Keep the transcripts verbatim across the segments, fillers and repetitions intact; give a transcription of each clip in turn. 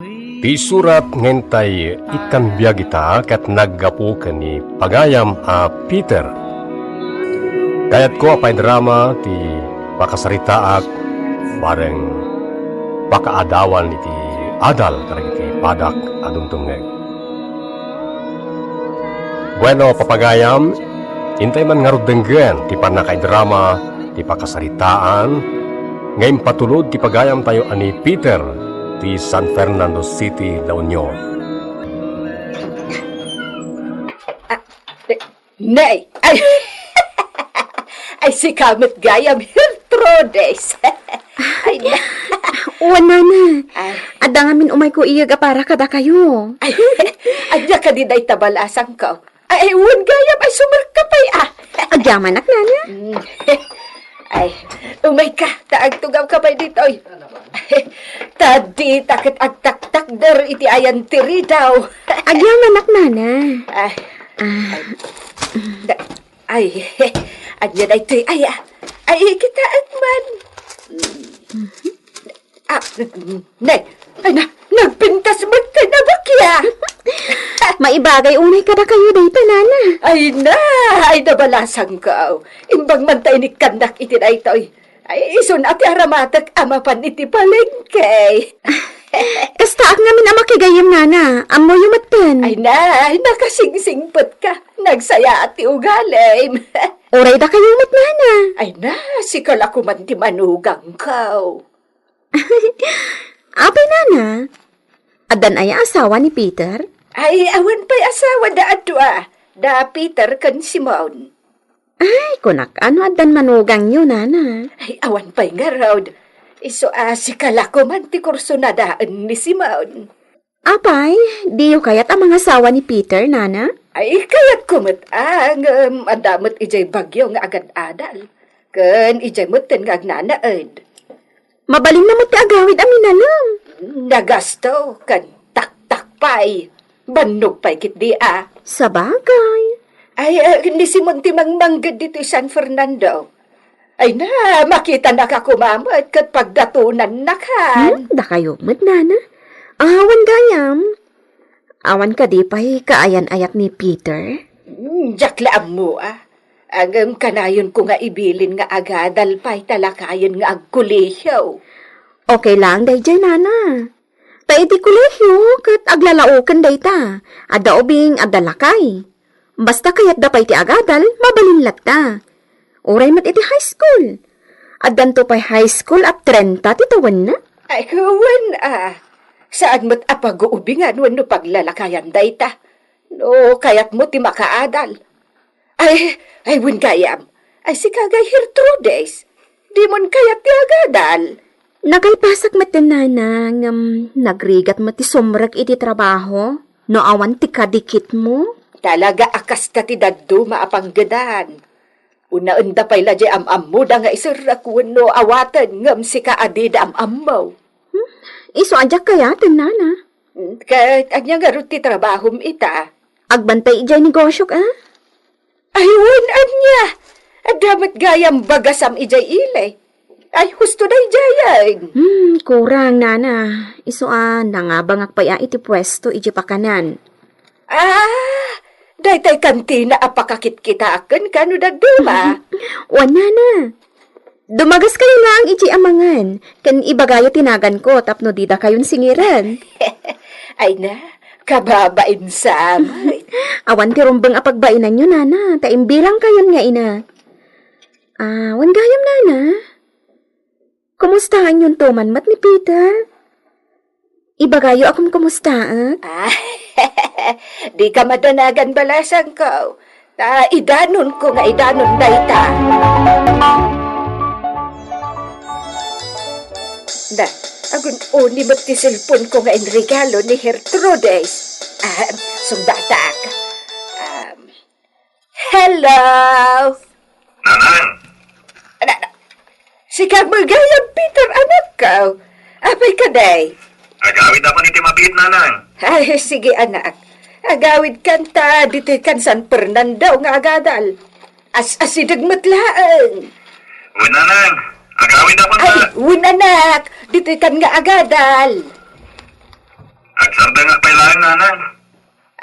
Ti isurat nga intay ikkan biag ita ket naggapu ken ni pagayam a Peter. Kayatko a paidrama ti pakasaritaak bareng pakaadawan iti adal kadagiti padak a dumdumngeg. Bueno, papagayam, intay man ngarud denggen ti pannakaidrama ti pakasaritaan nga impatulod ti pagayamtayo a ni Peter ti San Fernando City, La Union. Ah, eh, nay! Ay! Ay, sika met gayam, Gertrudes! Ay, na. Wen, nana. Ay. Adda ngamin umayko iyeg a para kadakayo. Ay, ania kadi dayta balasangko? Ay, wen gayam, ay, sumerka pay, ah. Agyamanak, nana. Mm. Ay, umayka, ta agtugawka pay ditoy. Ta dita ket agtaktakder iti ayan ti ridaw. Agyamanak, nana. Ay. Ah. Da-, ay, ania daytoy, ay, ah. Ay, kitaek man. Ah, ne, ay na, nagpintas met kay nabakia. Maibagay unay kadakayo dayta, nana. Ay na, ay nabalasangko. Imbag man ta inikkannak iti daytoy. Ay, isun a ti aramatek a mapan iti palengke. Kastaak ngamin a makigayyem, nana. Ammoyo metten. Ay na, ay nakasingsingpetka. Nagsayaat ti ugalim. Uray dakayo met, nana. Ay na, sika la koman ti manugangko. Apay, nana? Addan aya asawa ni Peter? Ay, awan pay asawa da a dua, da Peter ken Simon. Ay, kunak, ano addan manugangyo, nana? Ay, awan pay ngarud. Isu a sika la koman ti kursunadaen ni Simon. Apay, diyo kayat a mangasawa ni Peter, nana? Ay, kayatko met, a, ngem adda met idiay bagyo nga agad-adal. Ken idiay metten nga agnanaed. Mabalinna met ti agawid a minalem. Nagasto, ken taktak pay. Bannog pay ketdi, a. Sabagay. Ay, a, ni Simon ti mangmangged ditoy San Fernando. Ay na, makitanaka koma met ket pagdatonannaka. Hmm, dakayo met, nana. Awan gayam. Awan kadi pay kaayan-ayat ni Peter? Hmm, diak la ammo, a. Ngem kanayonko nga ibilin nga agadal pay ta lakayen nga agkolehiyo. Okay lang daydiay, nana. Ta iti kolehiyo ket aglalaoken dayta. Adda ubing, adda lakay. Basta kayatda pay ti agadal, mabalin latta. Uray met iti high school. Addanto pay high school a trenta ti tawenna? Ay, wen, a. Saan met a paguubingan wenno paglalakayan dayta. No kayatmo ti makaadal. Ay, ay, wen gayam. Ay, sika gayam, Gertrudes. Dimon kayat ti agadal. Nakalpasak met ti nana, ngem nagrigat met ti sumrek iti trabaho, no awan ti kadikitmo. Talaga a kasta ti dadduma a panggedan. Unaenda pay la diay am-ammoda nga iserrek wenno awaten ngem sika a dida am-ammo. Hmm? Isu a diak kayaten, nana. Hmm, ket ania ngarud ti trabahom ita? Agbantay idiay negosiok, a? Ay, wen, ania? Adda met gayam bagasam idiay ili. Ay, husto daydiayen. Hmm, kurang, nana. Isu a, nangabangak pay a iti puesto idiay pakanan. Ah, daytay kantina a pakakitkitaak kenka no dadduma. Wen, nana. Dumagaskayo laeng idiay a mangan, ken ibagayo ti naganko tapno didakayon singiren. Ay na, kababain sa amin. Awan ti rumbeng a pagbainanyo, nana, ta imbilangkayon nga ina. Ah, wen gayam, nana. Kumustaanyonto man met ni Peter? Ibagayo a kumkumustaek? Ah, dika madanagan, balasangko. Ta idanonko nga idanon dayta. Da, agun-oni met ti cellphone ko nga inregalo ni Gertrudes. Ah, sungbatak. Ah, Hello! Nanang! Na, na, sika met gayam, Peter, anakko. Apay kadi? Agawid ako iti mabiit, Nanang. Ay, sige, anak. Agawid kanta ditoy kan San Fernando nga agadal. As-asideg met laeng. Wen, Nanang. Agawid ako. Ay, na. Wen, anak. Ditoy kan nga agadal. Nanang.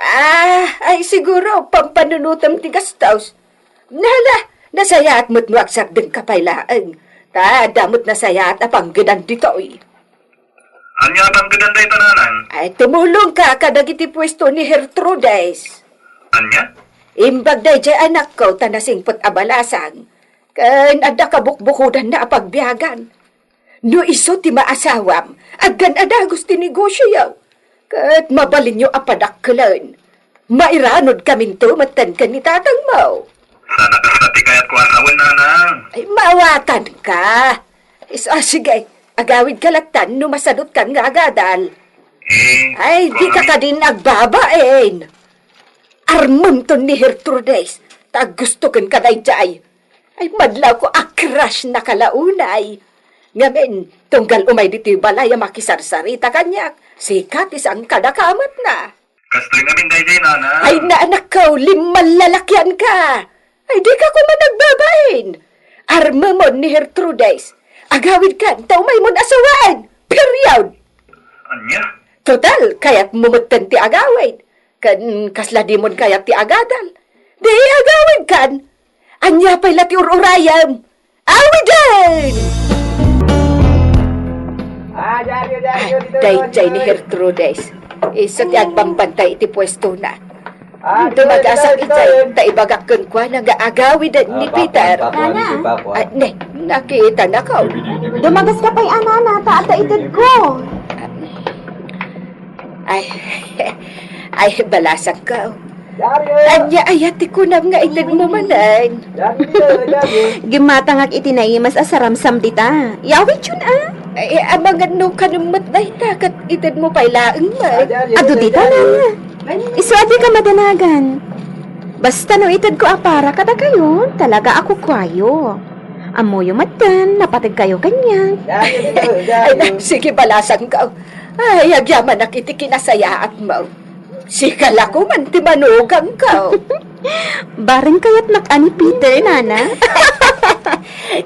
Ah, ay siguro, pampanunutem ti gastos. Nala, nasayaat met no agsardengka pay laeng. Ta, adda met nasayaat a panggedan ditoy. Ania a panggedan dayta, Nanang? Ay, tumulongka kadagiti puesto ni Gertrudes. Ania? Imbag daydiay anakko ta nasingpet a balasang. Ken adda kabukbukodanna a pagbiagan. No isu ti maasawam, aggan a dagus ti negosioyo. Ket mabalinyo a padakkelen. Mairanudkaminto metten ken ni tatangmo. Sana kasta ti kayatko a sawen, Nanang. Ay, maawatanka. Is, ah, sige, agawidka lattan no masadutkan nga agadal. Eh, Ay, dika kuno kadin agbabain. Armemton ni Gertrudes, ta gusto ken kadaydiay. Ay, madlawko a crush na kalaunay. Ngamin, tunggal umay ditoy balay a makisarsarita kaniak, sika ti saan kadakamatna. Kastoy ngamin daydiay, Nanang. Ay, naanakko, limmalalakianka. Ay, dika koma nagbabain. Armemon ni Gertrudes. Agawidkan, ta umaymon a sawaen. Period. Ania? Total, kayatmo metten ti agawid. Ken kasla dimon kayat ti agadal. Di agawidkan. Ania pay la ti ur-urayem? Awiden! Ah, daydiay ni Gertrudes. Isu ti agbambantay iti puestona. Dumagasak idiay, ta ibagak kenkuana nga agawiden ni Peter. Nana. Ah, ne, nakitanakon. Dumagaska pay a, Nana, ta adda itedko. Ay, ay, balasangko. Ania aya ti kunam nga itedmo manen? Gimmatangak iti naimas a saramsam dita. Yawidyon a. Ay, amangan no kanem met dayta, ket itedmo pay laeng met. Adu dita, Nana. Isu a dika madanagan. Basta no itedko a para kadakayo, talaga a kukuayo. Ammoyo metten, napateg kayo kaniak. Ay, na, sige, balasangko. Ay, agyamanak iti kinasayaatmo. Sika la koman ti manugangko. Bareng kayatnak a ni Peter, Nana.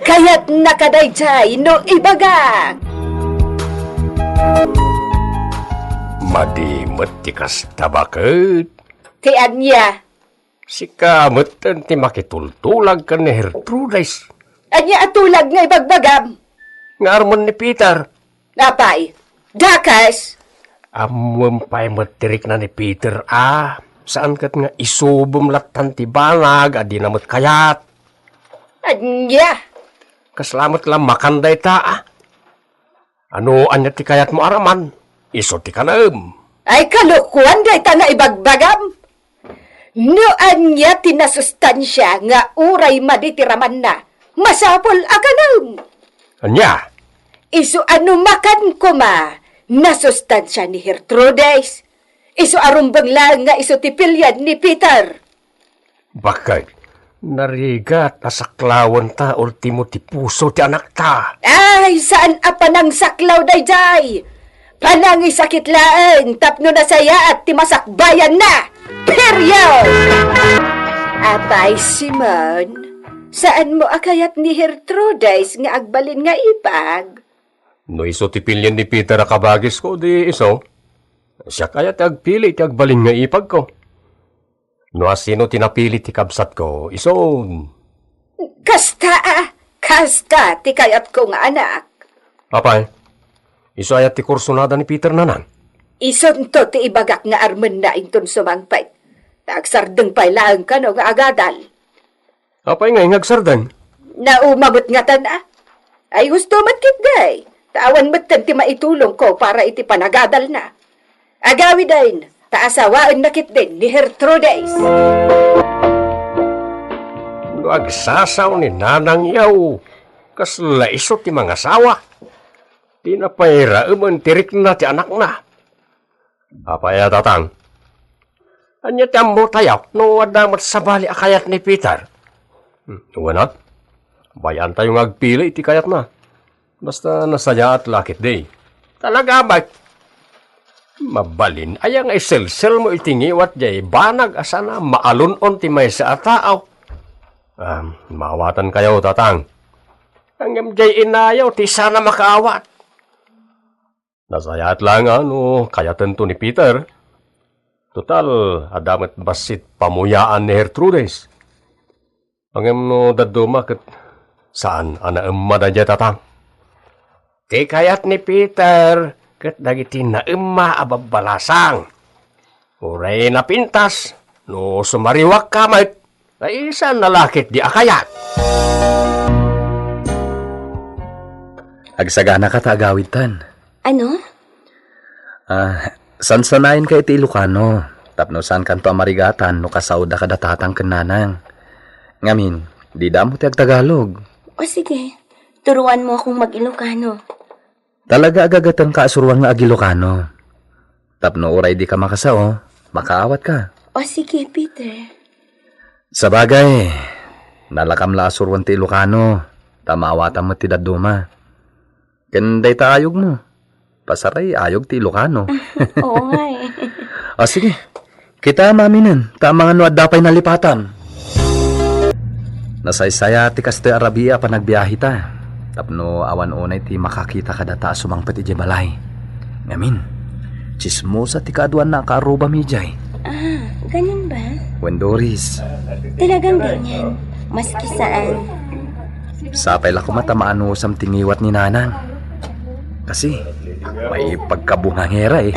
Kayatna kadaydiay no ibagak. Madi met ti kasta, baket. Ti ania? Sika metten ti makitultulag ken ni Gertrudes. Ania a tulag nga ibagbagam? Nga armen ni Peter. Apay, dakes? Ammoem pay met ti rikna ni Peter a. Saan ket nga isubem lattan ti banag a dina met kayat. Ania? Kasla met la makan dayta a. Ano, ania ti kayatmo araman? Isu ti kanem. Ay, kalokoan dayta nga ibagbagam. No ania ti nasustansia nga uray madi ti ramanna, masapul a kanem. Ania? Isu a no makan koma, nasustansia ni Gertrudes. Isu a rumbeng laeng nga isu ti pilien ni Peter. Bakit? Narigat a saklawen ta ultimo ti puso ti anakta. Ay, saan a panangsaklaw daydiay. Panangisakit laeng tapno nasayaat ti masakbayanna. Period! Apay, Simon, saanmo a kayat ni Gertrudes nga agbalin nga ipag? No isu ti pilien ni Peter a kabagisko, di isu. Siak aya ti agpili ti agbalin nga ipagko. No asino ti napili ti kabsatko, isu. Kasta a, kasta ti kayatko nga anak. Apay, isu aya ti kursonada ni Peter, Nanang? Isunto ti ibagak nga armenna inton sumangpet. Ta agsardeng pay laeng kano nga agadal. Apay ngay nga agsardeng? Nauma met ngatan a. Ay, husto met ketdi. Ta awan metten ti maitulongko para iti panagadalna. Agawiden, ta asawaenna ketdin ni Gertrudes. No agsasao ni Nanang Yaw, kasla isu ti mangasawa. Dina pay raemen ti rikna ti anakna. Apay a, Tatang? Ania ti ammotayo no adda met sabali a kayat ni Peter? Hmm, wenno? Bay-antayo nga agpili iti kayatna. Basta nasayaat la ketdi. Talaga, bay? Mabalin aya nga iselselmo iti ngiwat jay banag a sana maalun-on ti maysa a tao? Ah, maawatankayo, Tatang. Ngem jay inayo ti sana makaawat. Nasayaat la nga no kayatento ni Peter. Total, adda met bassit pamuyaan ni Gertrudis. Ngem no dadduma ket saan a naemmada diay tatang. Ti kayat ni Peter ket dagiti naemma a babbalasang. Uray napintas, no sumariwakka met, ay saan a la ketdi a kayat. Agsaganaka ta agawidtan. Ano? Ah, sansanayenka iti Ilocano, tapno saankanto a marigatan no kasaoda kada tatang ken nanang. Ngamin, dida ammo ti agtagalog. O sige, turuanmo akong mag-Ilocano. Talaga a gagatengka a suruan nga ag-Ilocano. Tapno uray dika makasao, makaawatka. O sige, Peter. Sabagay, nalakam la a suruan ti Ilocano, ta maawatam met ti dadduma. Ken dayta ayogmo. Pasaray ayog ti Ilocano. Oo nga eh. O sige. Kita maminen, ta amangan no adda pay nalipatam. Nasaysaya ti kastoy a rabii a panagbiaheta. Tapno awan unay ti makakita kadata a sumangpet idiay balay. Ngamin, tsismosa ti kaaduanna a kaarrubami idiay. Ah, ganun ba? Wen Doris. Talagang ganyan. Maski saan. Sapay la koma ta maanusam ti ngiwat ni Nanang. Kasi, may pagkabungangera eh.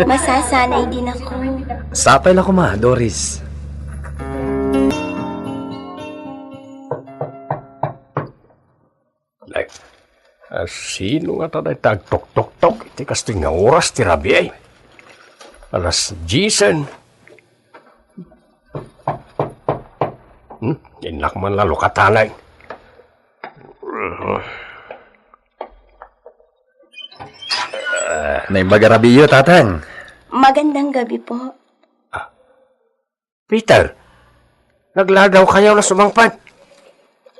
Masasanay din ako. Sapay la koma, Doris. Ay, ah, sino nga ta dayta agtoktoktok iti kastoy nga oras ti rabii? Alas diesen. Hmm, innak man la lukatan ay. Naimbag a rabiiyo, Tatang. Magandang gabi po. Peter, nagladaw kayo na sumangpet.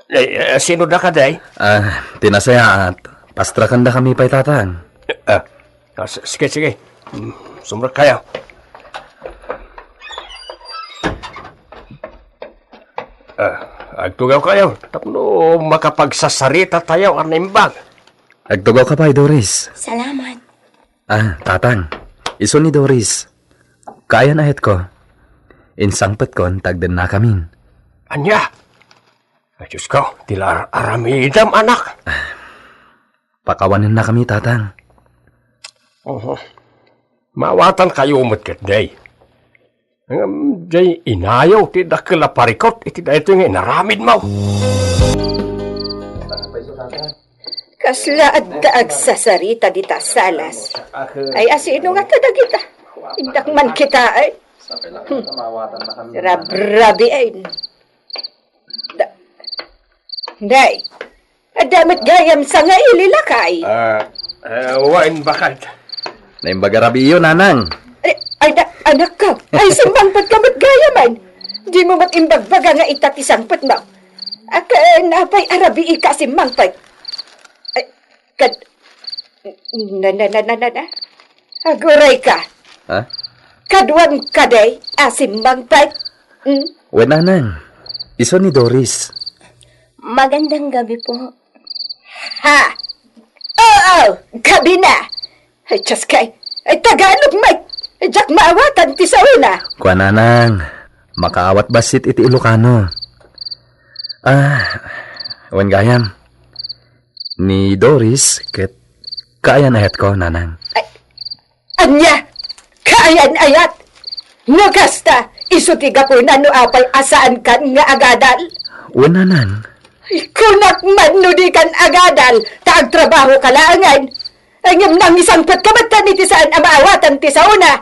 Eh, eh, sino da ka, day? Ah, ti nasayaat, pastrakendakami pay, Tatang. Ah, ah, s-, sige, sige. Mm, sumrek kayo. Ah, agtugaw kayo. Tapno makapagsasarita tayo, a naimbag. Agtugaw ka pay, Doris. Salamat. Ah, Tatang. Isu ni Doris. Kaayan a hetko. Insangpetkon ta agdennakamin. Ania? Ay, Diyos ko, ti la ar-, aramidam, anak. Pakawanennakami, Tatang. Oho. Maawatan kayo met ketdi. Ngem, jay inayo ti dakkel a parikut iti daytoy nga inaramidmo. Kasla adda agsasarita dita salas. Ay, asino nga ta dagita? Indak man kita, ay. Hmm. Rabrabiin. Da-, Day, adda met gayam sangaili, lakay. Ah, ah, wen, bakad. Naimbag a rabiiyo, Nanang. Ay, ay, da-, anak ko. Ay, simmangpet ka met gayamen. Di mo met imbagbaga nga ita ti sangpet mo. Ak-, eh, napay a rabii ka simmangpet. Ay, kad-, na, na, na, na, na, na. Aguray ka. Ha? Kaduam kadi a simmangpet? Hmm? Wen, Nanang. Isu ni Doris. Magandang gabi po. Ha? Oo, gabi na. Ay, Diyos kay. Ay, Tagalog, Mike. Ay, diak maawatan ti saona. Kua, Nanang. Makaawat bassit iti Ilocano. Ah, wen gayam. Ni Doris ket kaayan a hetko, Nanang. Ay, ania? Kaayan ayat? No kasta, isu ti gapuna no apay a saankan nga agadal? Wen, Nanang. Ay, kunak man no dikan agadal, ta agtrabaho ka laengen. Ay, ngem nangisangpet ka met iti saan a maawatan ti saona.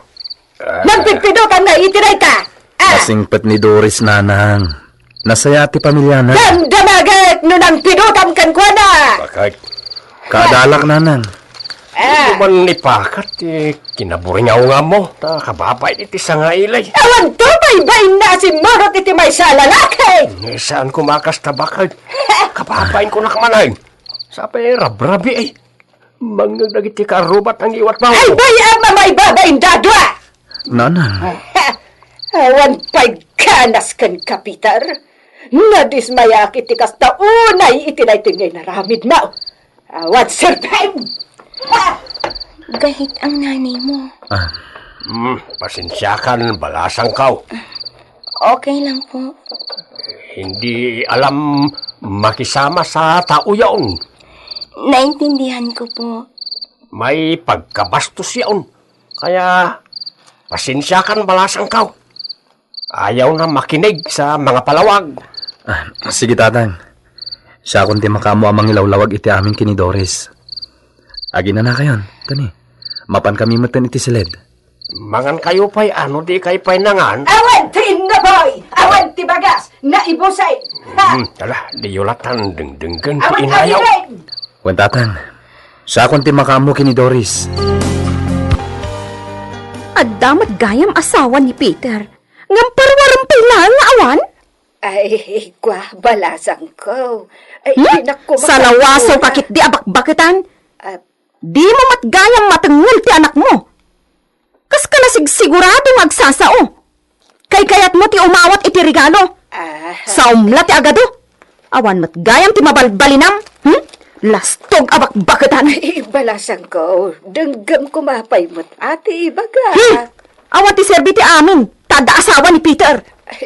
Ah. Nagpidpidotam nga iti dayta. Ah. Nasingpet ni Doris, Nanang. Nasayaat ti pamiliana. Damdamagek no nangpidotam kenkuana. Bakit? Kaadalak, Nanang. Ah. Ino man ipakat ti kinaburingawngammo, ta kababain iti sangaili. Awan to, baybain na a simmurot iti maysa a lalaki. Eh, saan ko makasta bakit? Kababain ko nakmanay. Sapay rabrabii. Mangngeg dagiti kaarrubat a ngiwatmo. Ay, bay-am a maibabain dadua! Nanang. Awan pay ganas kenka, Peter. Nadismayak iti kasta unay iti daytoy nga inaramidmo. Awan serpeng! Gahit ang nanay mo. Ah, Hmm, pasensiakan, balasangko. Okay lang po. Hindi alam makisama sa tao yaon. Naintindihan ko po. May pagkabastos yaon. Kaya, pasensiakan, balasangko. Ayaw na makinig sa mga palawag. Ah, sige, Tatang. Siakon ti makaammo a mangilawlawag iti amin ken ni Doris. Aginanakayon, Tony. Mapankami metten iti siled. Mangankayo pay, a no di kay pay nangan? Awan ti inna, boy! Awan ti bagas! Naibusen! Ha? Hmm, tala, diyo latan dengdenggen ti inayaw. Awan agiren! Wen, Tatang. Siakon ti makaammo ken ni Doris. Adda met gayam asawa ni Peter. Ngem parwarem pay laeng nga awan? Ay, kwa, balasangko. Ay, hmm? Dinak ko makakuha. Salawaso ka ketdi a bakbaketan. Ah. Dimo met gayam matengngol ti anakmo. Kaska nasigsigurado nga agsasao. Kaykayatmo ti umawat iti regalo. Ah. Saom la ti agadu. Awan met gayam ti mabalbalinam. Hmm? Lastog a bakbaketan. Ay, balasangko. Denggem koma pay met a ti ibaga. Hmm? Awan ti serbi ti amin, ta adda asawa ni Peter.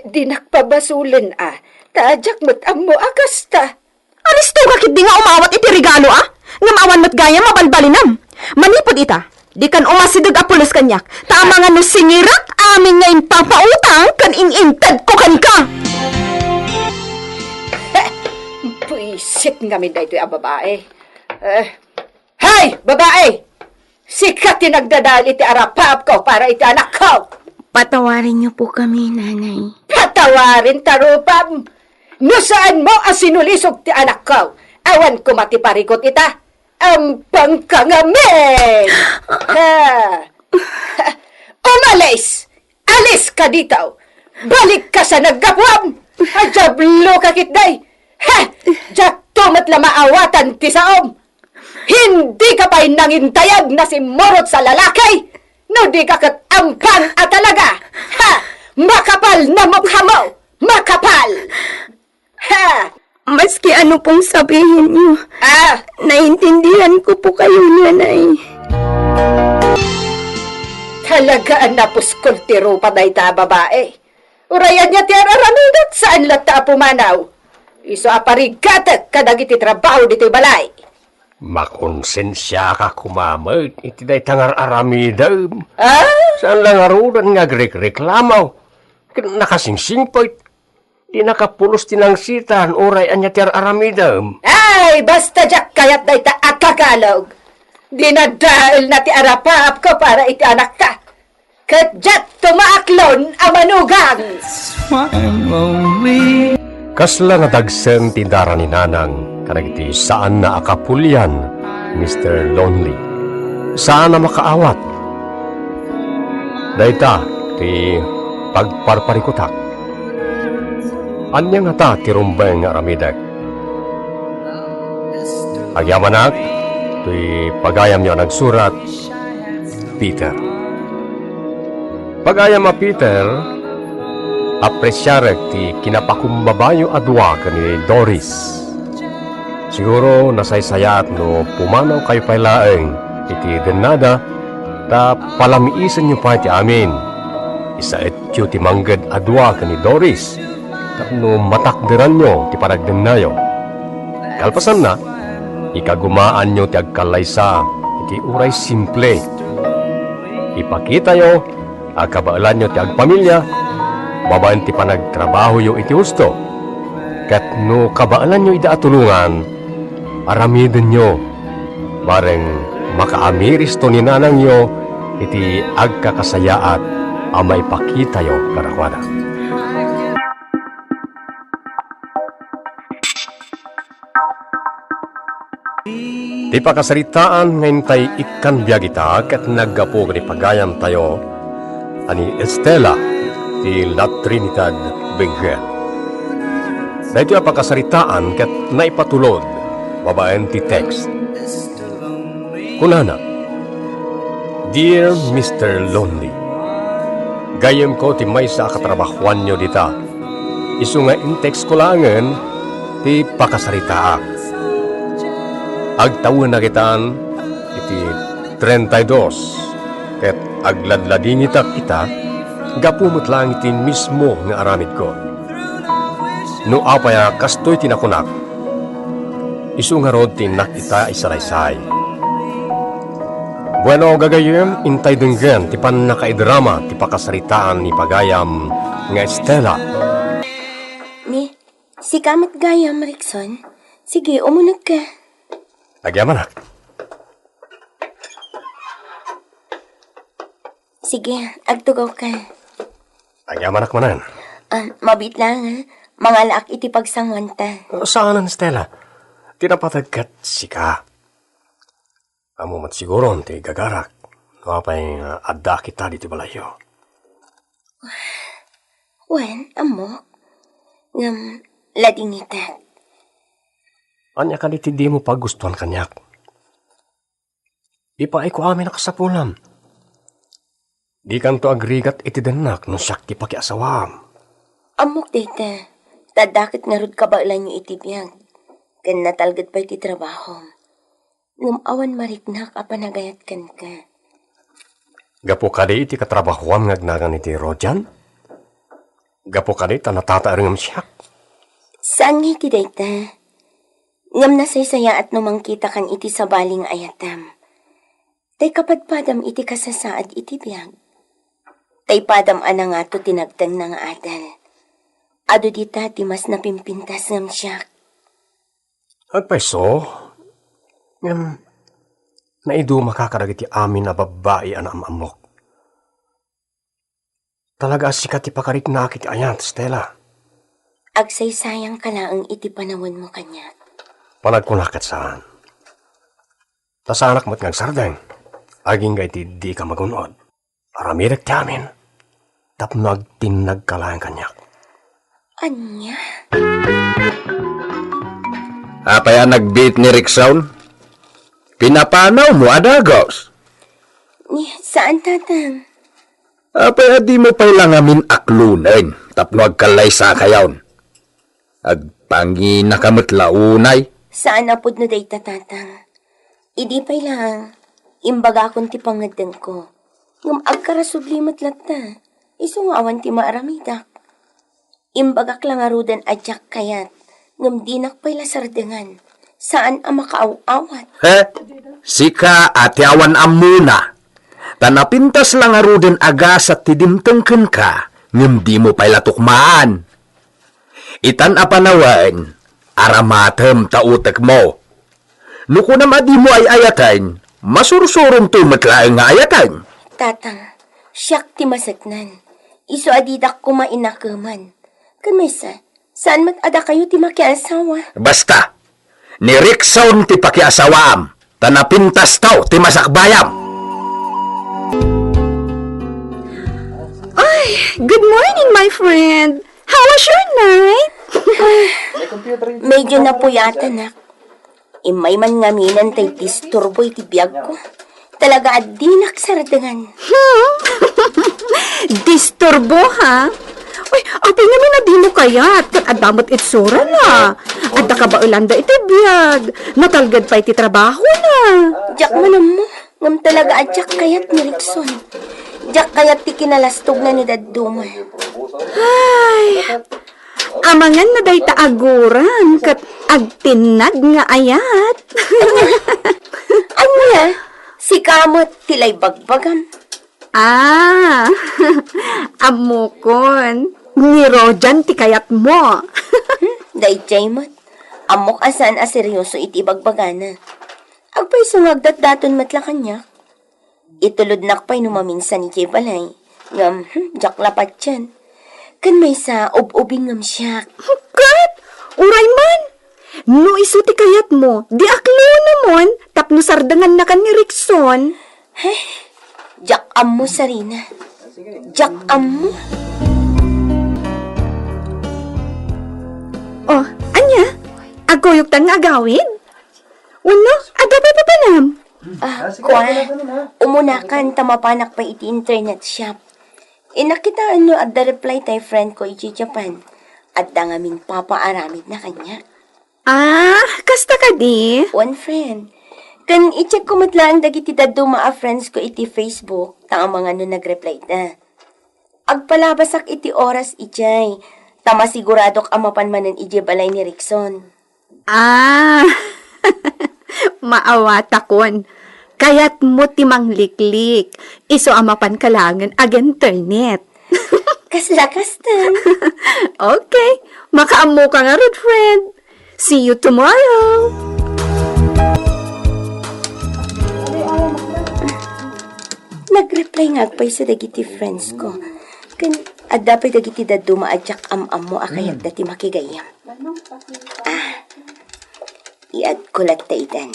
Dinak pabasolen a, ta diak met ammo a kasta. Alisto ka ketdi nga umawat iti regalo a, ngem awan met gayam mabalbalinam. Manipud ita, dikan umasideg a pulos kaniak, ta amangan no singirak amin nga impapautang ken in-intedko kenka. Buisit ngamin daytoy a babae. Eh, Hay, babae! Sika ti nagdadael iti arapaapko para iti anakko! Patawarenyo po kami, Nanay. Patawaren ta rupam! No saanmo a sinulisog ti anakko, awan koma ti parikut ita. Ampangka ngamin! Ha! Umalis! Aliska dita! Balikka sa naggapuam! Adiabloka ketdi! Ha! Diakto met la maawatan ti saom! Hindi ka pay nangintayag na simmurot sa lalaki! No di ka ket ampang a talaga! Ha! Makapal na mukhamo! Makapal! Ha! Maski ano pong sabihin niyo, ah, naintindihan ko po kayo, Nanay. Talaga a napuskol ti rupa dayta a babae. Uray ania ti ar-aramidek, saan latta a pumanaw. Isu a parigatek kadagiti trabaho ditoy balay. Makonsensiaka koma met iti dayta nga ar-aramidem. Ah? Saan la ngaruden nga agrikreklamo ken nakasingsingpet. Di nakapulos ti nangsitan, uray ania ti ar-aramidem. Ay, basta diak kayat dayta a Tagalog. Dinadaelna ti arapaapko para iti anakta. Ket diak tumaaklon a manugang. Kasla nadagsen ti dara ni Nanang kadagiti saanna a kapulian, Mister Lonely. Saan a makaawat. Dayta ti pagparparikutak. Ania ngata ti rumbeng nga aramidek? Agyamanak, ti pagayamyo a nagsurat, Peter. Pagayam a Peter, apresiarek ti kinapakumbabayo a dua ken ni Doris. Siguro nasaysayaat no pumanawkayo pay laeng iti dennada, ta palamiisenyo pay ti amin. Isaetyo ti mangged a dua ken ni Doris tapno matakderanyo ti panagdennayo. Kalpasanna, ikagumaanyo ti agkallaysa iti uray simple. Ipakitayo a kabaelanyo ti agpamilia babaen ti panagtrabahoyo iti husto. Ket no kabaelanyo ida a tulongan, aramidenyo, bareng makaamiristo ni nanangyo iti agkakasayaat a maipakitayo kadakuada. Ti pakasaritaan nga intay ikkan biag ita ket naggapu ken ni pagayamtayo a ni Estela ti La Trinidad Benguet. Daytoy a pakasaritaan ket naipatulod babaen ti text. Kunana, "Dear Mister Lonely, gayyemko ti maysa a katrabahoanyo dita. Isu nga in-text ko laengen ti pakasaritaak. Agtawenak itan iti treinta y dos ket Agladladingitak ita, gapu met laeng iti mismo nga aramidko. No apay a kastoy ti nakunak, isu ngarud ti innak ita a isalaysay. Bueno, gagayyem, intay denggen ti pannakaidrama ti pakasaritaan ni pagayam nga Estela. Ni, sika met gayam, Rickson. Sige, umunegka. Agyamanak. Sige, agtugawka. Agyamanak manen. Ah, mabiit laeng, ha? Mangalaak iti pagsanguanta. Saanen, Stella. Ti napateg ket sika. Ammo met siguron ti gagarak. No apay nga adda kita ditoy balayyo. Wen, ammok. Ngem, ladingitek. Ania kadi ti dimo pagustuan kaniak? Ipaayko amin a kasapulam. Dikanto agrigat iti dennak no siak ti pakiasawaam. Ammok dayta, ta adda ket ngarud kabaelanyo iti biag, ken natalged pay ti trabahom. Ngem awan mariknak a panagayat kenka. Gapu kadi iti katrabahoam nga agnagan iti Rojan? Gapu kadi ta natataerengem siak? Saan nga iti dayta. Ngem nasaysayaat no mangkitakan iti sabali nga ayatem. Tay kapadpadam iti kasasaad iti biag. Tay padam a nangato ti nagtengna nga adal. Adu dita ti mas napimpintas ngem siak. Agpayso, ngem naidumaka kadagiti amin a babbai a naam-ammok. Talaga a sika ti pakariknaak iti ayat, Stella. Agsaysayangka laeng iti panawenmo kaniak. Panagkunak ket saan. Ta saanak met nga agsardeng, agingga iti dika magun-od. Aramidek ti amin, tapno agtinnagka laeng kaniak. Ania? Apay a nagbiit ni Rickson? Pinapanawmo a dagus? Ni, saan, Tatang. Apay a dimo pay la ngamin aklonen tapno agkallaysakayon? Agpanginaka met la unay. Saan a pudno dayta, Tatang. Idi pay laeng, imbagakon ti pangngeddengko. Ngem agkarasubli met latta. Isu nga awan ti maaramidak. Imbagak la ngaruden a diak kayat, ngem dinak pay la sardengan. Saan a makaaw-awat. He? Sika a ti awan ammona. Ta napintas la ngaruden a gasat ti dimteng kenka, ngem dimo pay la tukmaan. Itan a panawen, aramatem ta utekmo. No kunam a dimo ay-ayaten, masursuronto met laeng nga ayaten. Tatang, siak ti maseknan. Isu a didak koma inakeman. Ken maysa, saan met a dakayo ti makiasawa? Basta, ni Rickson ti pakiasawaam, ta napintastaw ti masakbayam. Ay, good morning, my friend. How was your night? Medyo napuyatanak. Immay man ngaminen tay disturbo iti biagko. Talaga a dinak sardengan. Hmm? Disturbo, ha? Uy, apay ngamin a dimo kayat, ket adda met itsurana. Adda kabaelanda iti biag. Natalged pay ti trabahona. Diak man ammo. Ngem talaga a diak kayat ni Rickson. Diak kayat ti kinalastogna ni dadduma. Ay, amangan na dayta aguran ket agtinnag nga ayat. Ania? Sika met ti lay bagbagam? Ah, ammokon. Ni Rojan ti kayatmo. Hmm, daydiay met. Ammok a saan a seryoso iti ibagbagana. Agpayso nga agdatdaton met la kaniak. Itulodnak pay no maminsan idiay balay. Ngem, hmm, diak la patien. Ken maysa, ub-ubing ngem siak. Ket, uray man. No isu ti kayatmo, di aklonemon tapno sardengannakan ni Rickson. He, diak ammo, Sarina. Diak ammo. Oh, ania? Agkuyogtan nga agawid? Wenno, adda pay papanam? Ah, kua, umunakan ta mapanak pay iti internet shop. Innak kitaen no adda reply tay friend ko iti Japan. Adda ngamin papaaramidna kaniak. Ah, kasta kadi? Wen, friend. Ken i-check ko met laeng dagiti dadduma a friends ko iti Facebook, ta amangan no nag-reply ita. Agpalabasak iti oras idiay, ta masiguradok a mapan manen idiay balay ni Rickson. Ah, maawatakon. Kayatmo ti mangliklik. Isu a mapan ka laengen ag-internet. Kasla kasten. Okay. Makaammo ka ngarud, friend. See you tomorrow. Nag-reply nga agpayso dagiti friends ko. Ken adda pay dagiti dadduma a diak am-ammo a kayatda ti makigayyem. Ah, i-add ko latta itan.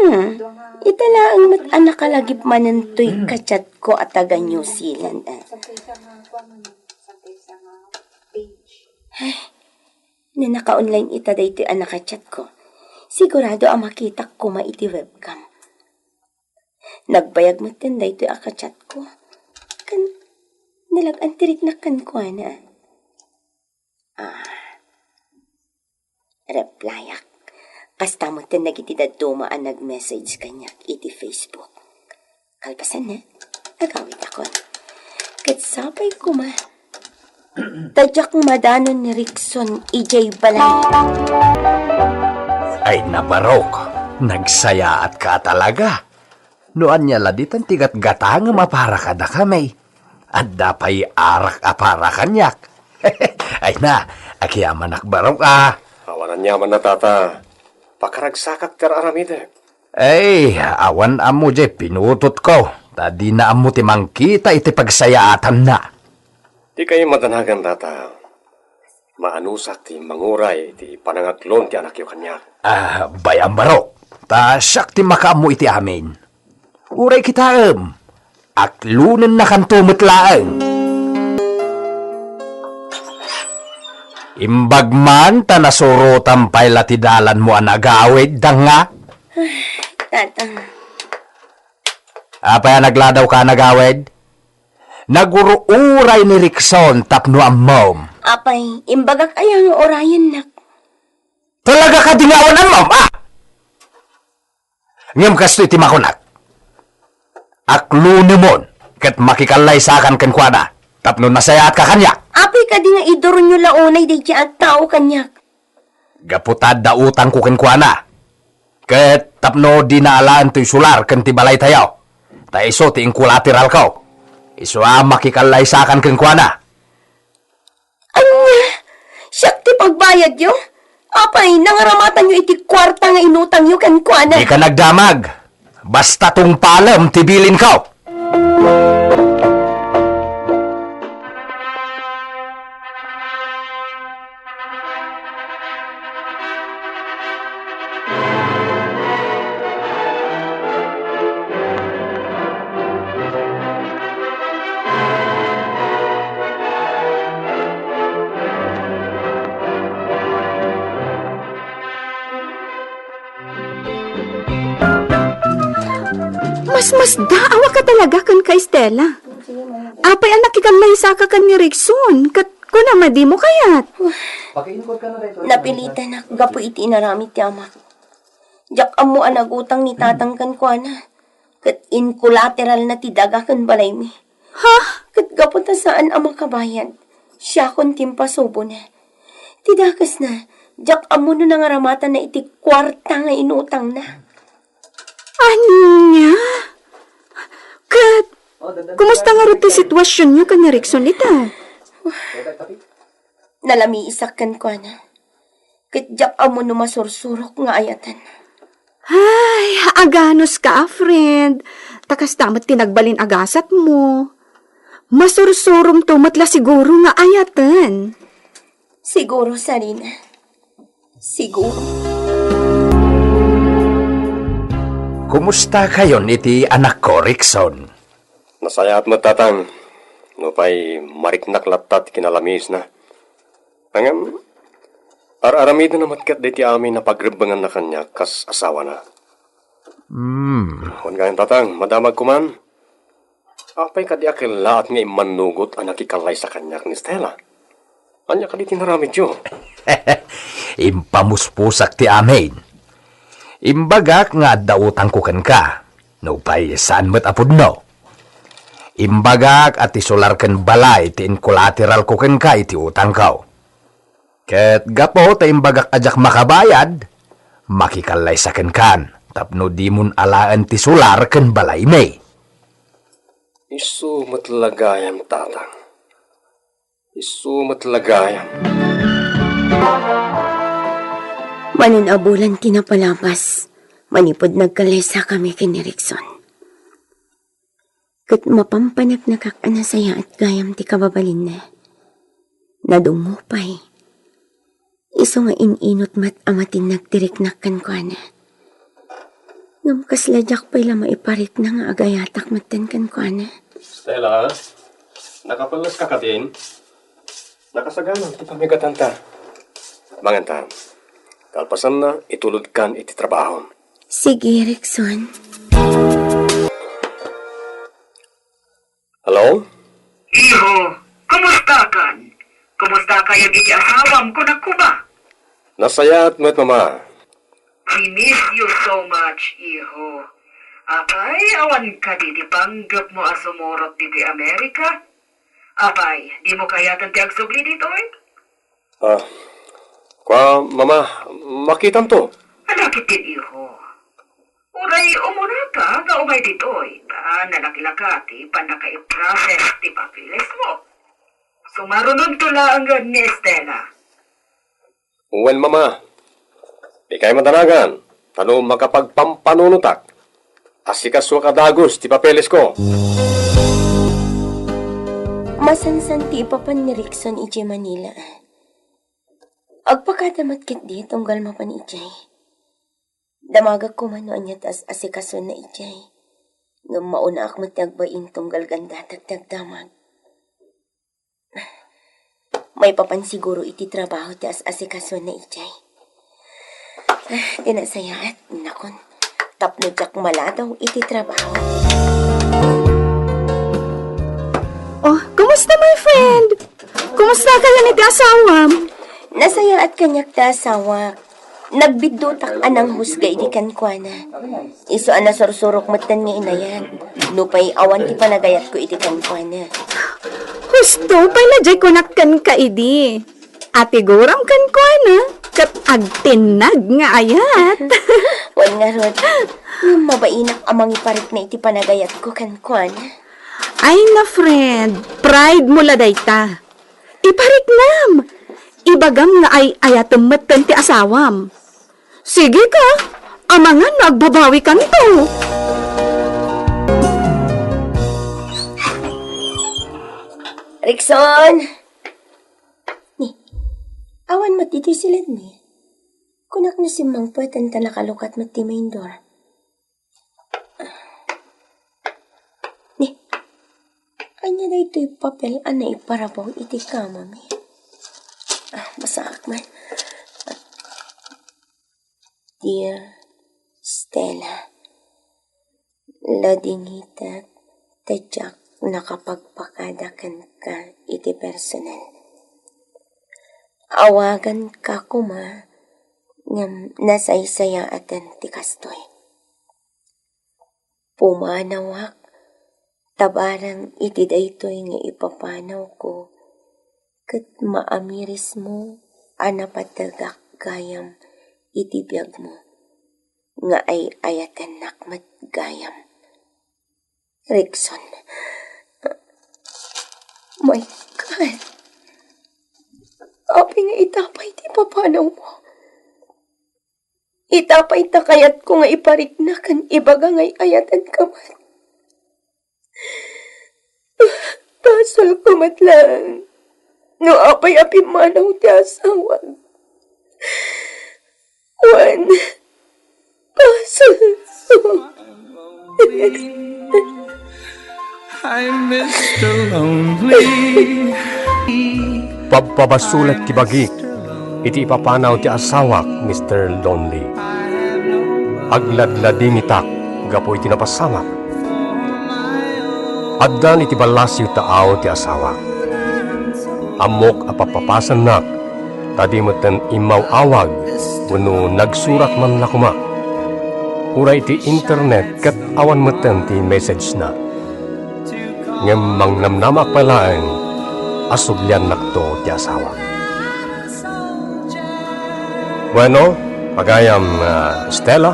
Mm. Ita laeng met a nakalagip manen toy ka-chat ko a taga New Zealand, ah. Ay, no naka-online ita daytoy a naka-chat ko, sigurado a makitak koma iti webcam. Nagbayag metten daytoy a ka-chat ko. Ken nalag-an ti riknak kenkuana. Ah, replyak. Kasta metten dagiti dadduma a nag-message kaniak iti Facebook. Kalpasanna, agawidakon. Ket sapay koma ta diak madanon ni Rickson idiay balay. Ay, nabarok, nagsayaatka talaga. No ania la ditan ti gatgatangem a para kadakami. Adda pay arak a para kaniak. Ay na, agyamanak barok a. Awan aniamanna, tata. Pakaragsakak ti ar-aramidek. Ay, awan ammo diay pinutotko, ta dina ammo ti mangkita iti pagsayaatanna. Dika imadanagan, tata. Maanusak ti manguray iti panangaklon ti anakyo kaniak. Ah, bay-am barok, ta siak ti makaammo iti amin. Uray kitaem, aklonennakanto met laeng. Imbag man ta nasurotam pay la ti dalanmo a nagawid, danga. Tata. Apay a nagladawka a nagawid? Nagur-uray ni Rickson tapno ammom. Apay, imbagak aya nga urayennak? Talaga kadi nga awan ammom, a? Ngem kastoy ti makunak. Aklonemon ket makikallaysakan kenkuana tapno nasayaatka kaniak. Apay kadi nga iduryo la unay daydiay a tao kaniak? Gapu ta adda utangko kenkuana. Ket tapno dina alaen toy solar ken ti balaytayo, ta isu ti inkolateralko. Isu a makikallaysakan kenkuana. Ania? Siak ti pagbayadyo? Apay, nangaramatanyo iti kuarta nga inutangyo kenkuana? Dika nagdamag. Basta tungpalem ti bilinko. Masmasdaawa ka talaga ken ka Estela. Apay a nakikallaysa ka ken ni Rickson, ket kunam a dimo kayat. Napilitanak gapu iti inaramid ti amak. Diak ammo a nagutang ni tatang kenkuana, ket inkolateralna ti daga ken balaymi. Ha? Ket gapu ta saan a makabayad, siakon ti impasubona. Ti dakesna, diak ammo no nangaramatanna iti kuarta nga inutangna. Ania? Ket, kumusta ngarud ti situasionyo ken ni Rickson ita? Nalamiisak kenkuana. Ket diak ammo no masursurok nga ayaten. Ay, aganos ka, friend. Ta kasta met ti nagbalin a gasatmo. Masursuromto met la siguro nga ayaten. Siguro, Sarina. Siguro. Kumusta kayon iti anakko, Rickson? Nasayaat met, Tatang. Nupay mariknak latta ti kinalamiisna. Ngem, ar-aramidenna met ket daytoy amin a pagrebbenganna kaniak kas asawana. Hmm. Wen gayam, Tatang, madamagko man. Apay kadi a kellaat nga immannugot a nakikallaysa kaniak ni Stella? Ania kadi ti inaramidyo? Impamuspusak ti amin. Imbagak nga adda utangko kenka, nupay saan met a pudno. Imbagak a ti solar ken balay ti inkolateralko kenka iti utangko. Ket gapu ta imbagak a diak makabayad, makikallaysa kenkan tapno dimon alaen ti solar ken balaymi. Isu met la gayam, Tatang. Isu met la gayam. Manen a bulan ti napalabas, manipud nagkallaysakami ken ni Rickson. Ket mapanpaneknekak a nasayaat gayam ti kababalinna. Nadungngo pay. Isu nga in-inut met a matinnag ti riknak kenkuana. Ngem kasla diak pay la maiparikna nga agayatak metten kenkuana. Stella, nakapelleska kadin? Nakasagana ti pamigatanta. Manganta. Kalpasanna, itulodkan iti trabahom. Sige, Rickson. Hello? Iho, kumusta kan? Kumusta kayat iti asawam, kunak koma? Nasayaat met, Mama. We miss you so much, iho. Apay, awan kadi ti panggepmo a sumurot ditoy Amerika? Apay, dimo kayaten ti agsubli ditoy? Ah, kua, Mama, makitanto. Ania ketdin, iho? Uray umunaka nga umay ditoy, ta nalakilaka ti pannakaiprocess ti papelesmo. Sumarunonto laeng ni Stella. Wen, Mama. Dikay madanagan, ta no makapagpampanunotak, asikasuak a dagus ti papelesko. Masansan ti ipapan ni Rickson idiay Manila. Agpakada met ketdi tunggal mapan idiay. Damagak koma no ania ti as-asikasona idiay. Ngem maunaak met ti agbain tunggal gandatak ti agdamag. Maipapan siguro iti trabaho ti as-asikasona idiay. Ah, ti nasayaat, nakon. Tapno diak maladaw iti trabaho. Oh, kumusta, my friend? Kumusta kayan iti asawam? Nasayaat kaniak ti asawak. Nagbiddutak a nanghusga idi kenkuana. Isu a nasursurok metten nga inayat. Nupay awan ti panagayatko idi kenkuana. Husto pay la diay kunak kenka idi. Atiguram kenkuana, ket agtinnag nga ayat. Wen ngarud, ngem mabainak a mangiparikna iti panagayatko kenkuana. Ay na, friend, pride mo la dayta. Ipariknam! Ibagam nga ay-ayatem metten ti asawam. Sige ka, amangan no agbabawikanto. Rickson! Ni, awan met ditoy siled ni. Kunak no simmangpeten ta nakalukat met ti main door. Ni, ania daytoy papel a naiparabaw iti kamami? Ah, basaak man. Dear Stella, ladingitek ta diak nakapagpakada kenka iti personal. Awaganka koma ngem nasaysayaaten ti kastoy. Pumanawak ta bareng iti daytoy nga ipapanawko ket maamirismo a napategak gayam iti biagmo nga ay-ayatennak met gayam. Rickson. My God. Apay nga ita pay ti papanawmo? Ita pay ta kayatko nga iparikna ken ibaga nga ay-ayatenka met. Basolko met laeng no apay a pimmanaw ti asawak. Wen, basolko. Hi, Mister Lonely. Pabpabasolek ti bagik iti ipapanaw ti asawak, Mister Lonely. Agladladingitak gapu iti napasamak. Addan iti ballasiw taaw ti asawak. Ammok a pappapasennak Ta di metten immaw-awag wenno nagsurat man la koma. Uray iti internet ket awan metten ti message na. Ngem mangnamnamaak pay laeng a subliannakto ti asawak. Bueno, pagayam, ah, Stella,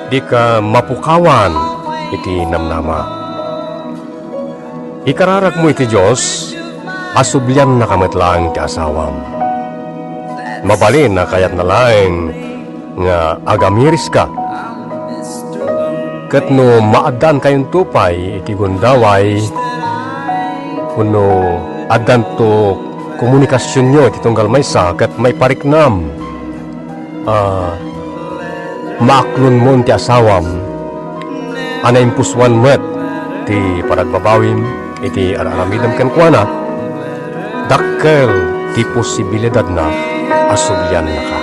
dika mapukawan iti namnama. Ikararagmo iti Dios a subliannaka met laeng ti asawam. Mabalin a kayatna laeng nga agamiriska. Ket no maaddankayonto pay iti gundaway wenno addanto komunikasionyo iti tunggal maysa ket maipariknam a maaklonmon ti asawam a naimpusoan met ti panagbabawim iti ar-aramidem kenkuana, dakkel ti posibilidadna a subliannaka.